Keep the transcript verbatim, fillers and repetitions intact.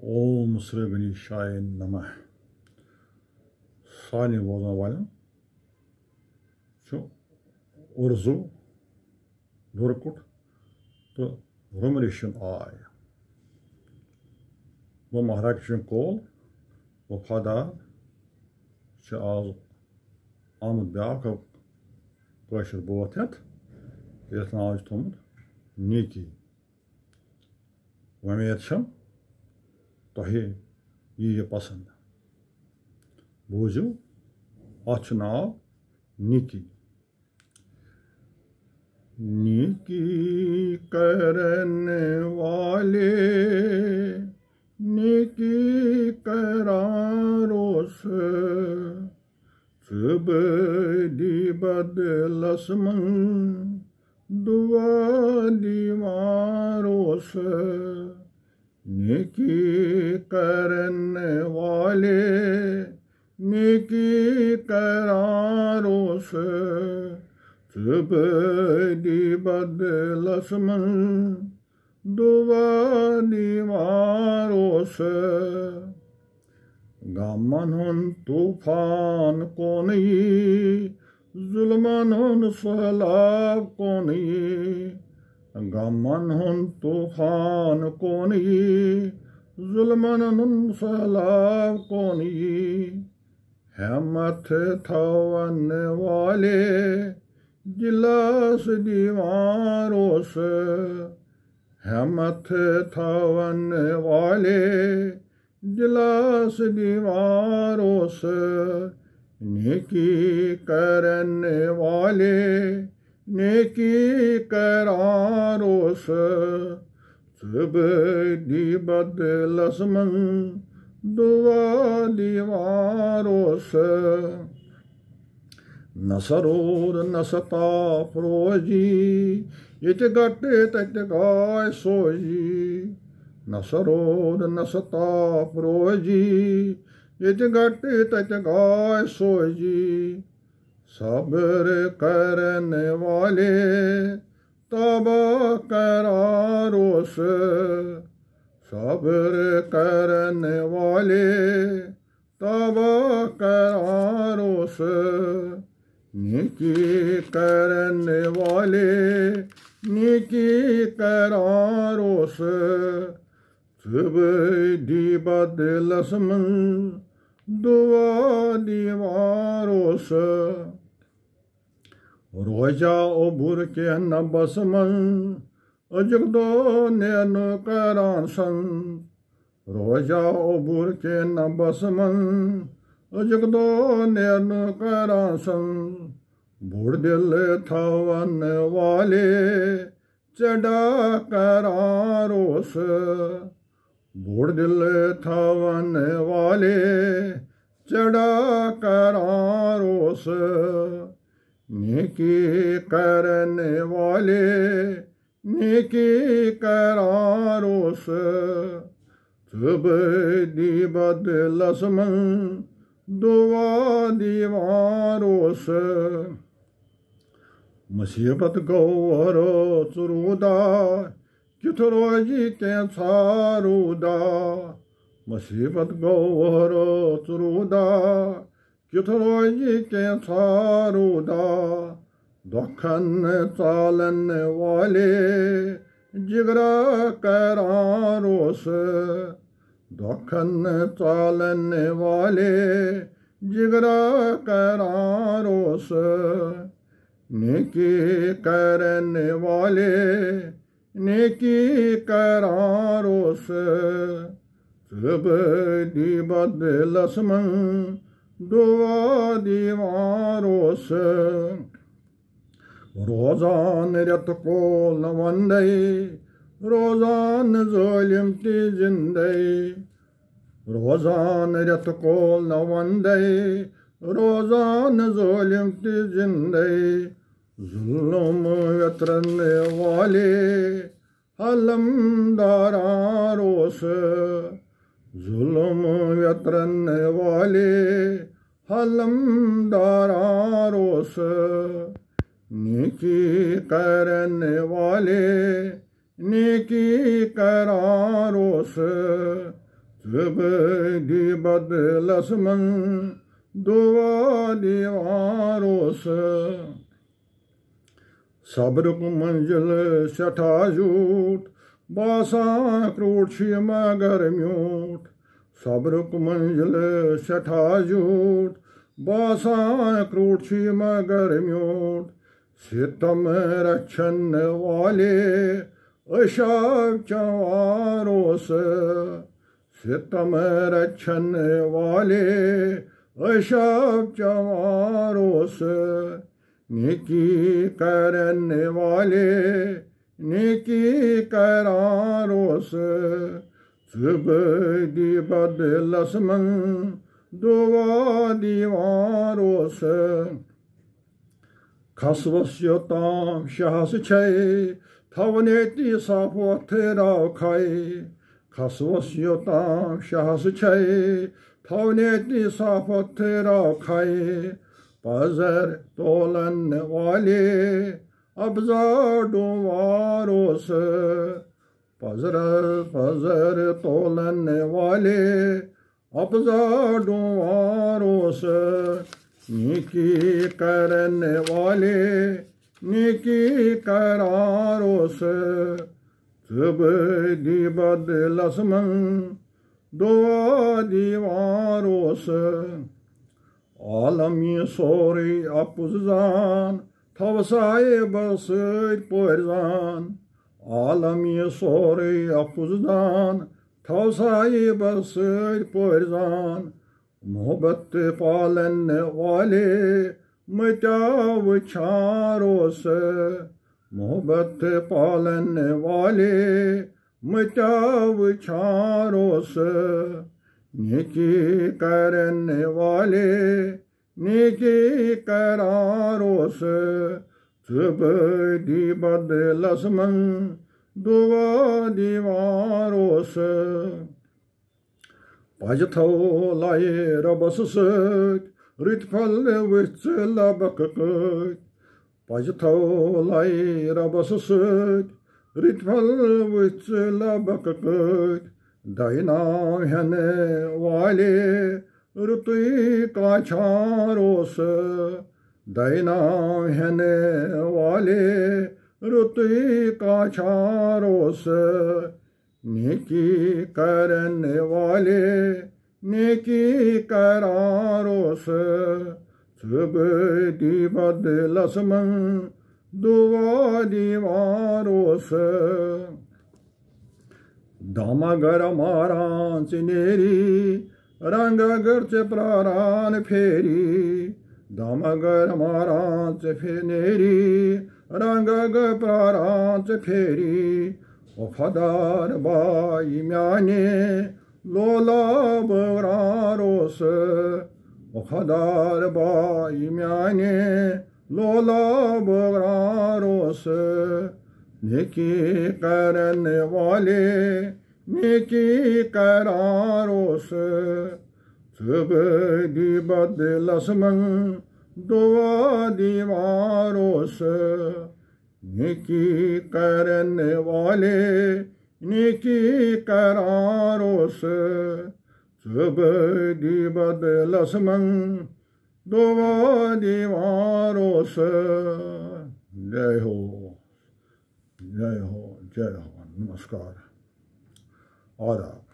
اوم سری گنیشایہ نمہ۔ سارنٕے بوزن والٮ۪ن چھُ اُرزو لُرکُٹ تہٕ روٚمریشن آے۔ بہٕ مہراج کشن کول وفادار چھُ آز آمُت بیٛاکھ اکھ کٲشُر بٲتھ ہٮ۪تھ، یَتھ ناو چھُ تھوٚومُت نیکی۔ وۄمید چھم تۄہہِ یی یہِ پسند۔ بوٗزِو، اَتھ چھُ ناو نیکی۔ نیکی کرن والے نیکی کران روس، ژٕ بدی بدلس منٛز دعا دیوان روس۔ نیکی کرن والے نیکی کران روس، ژٕ بدی بدلس منٛز دعا دیوان روس۔ غمن ہُنٛد طوفان کون یی، ظلمن ہُنٛد سہلاب کون یی۔ غمن ہُنٛد طوفان کون یی، ظلمن ہُنٛد سہلاب کون یی۔ ہمت تھاون والے دلاس دیوان روس، ہمت تھاون والے دلاس دیوان روس۔ نیکی کرن والے نیکی کران روس، ژٕ بدی بدلس منٛز دعا دیوان روس۔ نہ سا روٗد نہ سا تاپھ روزی، ییٚتہِ گٹہٕ تتہِ گاے سوزی۔ نہ سا روٗد نہ سا تاپھ روزی، ییٚتہِ گٹہٕ تتہِ گاے سوزی۔ صبر کرن والے تباہ کران روس، صبر کرن والے تباہ کران روس۔ نیکی کرن والے نیکی کران روس، ژٕ بدی بدلس منٛز دعا دیوان روس۔ روزا اوٚبُر کینٛہہ نبس منٛز، أزیُک دۄہ نیرنہٕ کران سنٛز۔ روزا اوٚبُر کینٛہہ نبس منٛز، أزیُک دۄہ نیرنہٕ کران سنٛز۔ بوٚڑ دِل تھاون والے ژےٚ ڈاکھ کران روس۔ بوٚڑ دِل تھاون والے ژےٚ ڈاکھ کران روس۔ نیکی کرن والے نیکی کران روس، ژٕ بدی بدلس منٛز دعا دیوان روس۔ مصیبت گوٚو وہرٲژ روٗدا، کیُتھ روزِ کینٛژھا روٗدا۔ مصیبت گوٚو وہرٲژ روٗدا، کیُتھ روزِ کینٛژھا روٗدا۔ دۄکھن ژالن والے جگرا کران روس، دۄکھن ژالن والے جگرا کران روس۔ نیکی کرن والے نیکی کران روس، ژٕ بدی بدلس منٛز دعا دیوان روس۔ روزان رٮ۪تہٕ کول نہٕ وندے، روزان ظٲلم تہِ زندے۔ روزان رٮ۪تہٕ کول نہٕ وندے، روزان ظٲلم تہِ زندے۔ ظلم ویترن والے حلم داران روس، ظلم ویترن والے حلم داران روس۔ نیکی کرن والے نیکی کران روس، زبٲدی بدلس منٛز دعا دِوان روسہٕ۔ صبرُک منزل سٮ۪ٹھاہ زیوٗٹھ، باسان کرٛوٗٹھ چھُ یہِ مگر میوٗٹھ۔ صبرُک منزل سٮ۪ٹھاہ زیوٗٹھ، باسان کرٛوٗٹھ چھُ یہِ مگر میوٗٹھ۔ ستم رچھن والے عشاب چوان روسہٕ، ستم رچھن والے عشاب چوان روسہٕ، نیکی کرن والے نیکی کران روسہٕ، زبٲدی بدلس منٛز دعا دِوان روسہٕ۔ کھسوس یوٚتام شاہس چھے، تھاونے تی صاف وتھراو کھے۔ کھسوس یوٚتام شاہس چھے، تھاونے تی صاف وتھراو کھے۔ پزر تولن والے ابزار ڈوٗنوار اوس۔ پزر، پزر تولن والے ابزار ڈوٗنوار اوس۔ نیکی کرن والے نیکی کرار اوس۔ زبٲدی بدلس منٛز دعا دیوار اوس۔ عالم یہِ سورُے اَپُز زان، تھاو صاحبس سۭتۍ پٲرۍ زان۔ عالم یہِ سورُے اَپُز زان، تھاو صاحبس سۭتۍ پٲرۍ زان۔ محبت پالن والے متیاو چھار اوس۔ محبت پالن والے متیاو چھار اوس۔ نیکی کرن والے نیکی کرار اوس۔ زبٲدی بدلس منٛز دعا دیوار اوس۔ پزِ تھاو لایے رۄبس سۭتۍ، رٕتۍ پھل وٕچھ ژٕ لبکھ کۭتۍ۔ پزِ تھاو لایے رۄبس سۭتۍ، رٕتۍ پھل وٕچھ ژٕ لبکھ کۭتۍ۔ دَے ناو ہٮ۪نہٕ والے رُتُے کانٛہہ چھان اوس۔ دَے ناو ہٮ۪نہٕ والے رُتُے کانٛہہ چھان اوس۔ نیکی کرن والے نیکی کرار اوس۔ زبٲدی بدلس منٛز دعا دیوار اوس۔ دامہ گرم آران ژٕ نیری، رنگ اگر ژٕ پراران پھیری۔ دامہ گرم آران ژٕ پھے-، نیری، رنگ اگر پراران ژٕ پھیری۔ وفادار بائی میانہِ لولا بغرار اوس۔ وفادار بائی میانہِ لولا بغرار اوس۔ نیکی کرن والے نیکی کرار اوس۔ زبٲدی بدلس منٛز دعا دیوار اوس۔ نیکی کرن والے نیکی کرار اوس۔ زبٲدی بدلس منٛز دعا دیوار اوس۔ جے ہو، جے ہو، جے ہو۔ نمسکار۔ آداب۔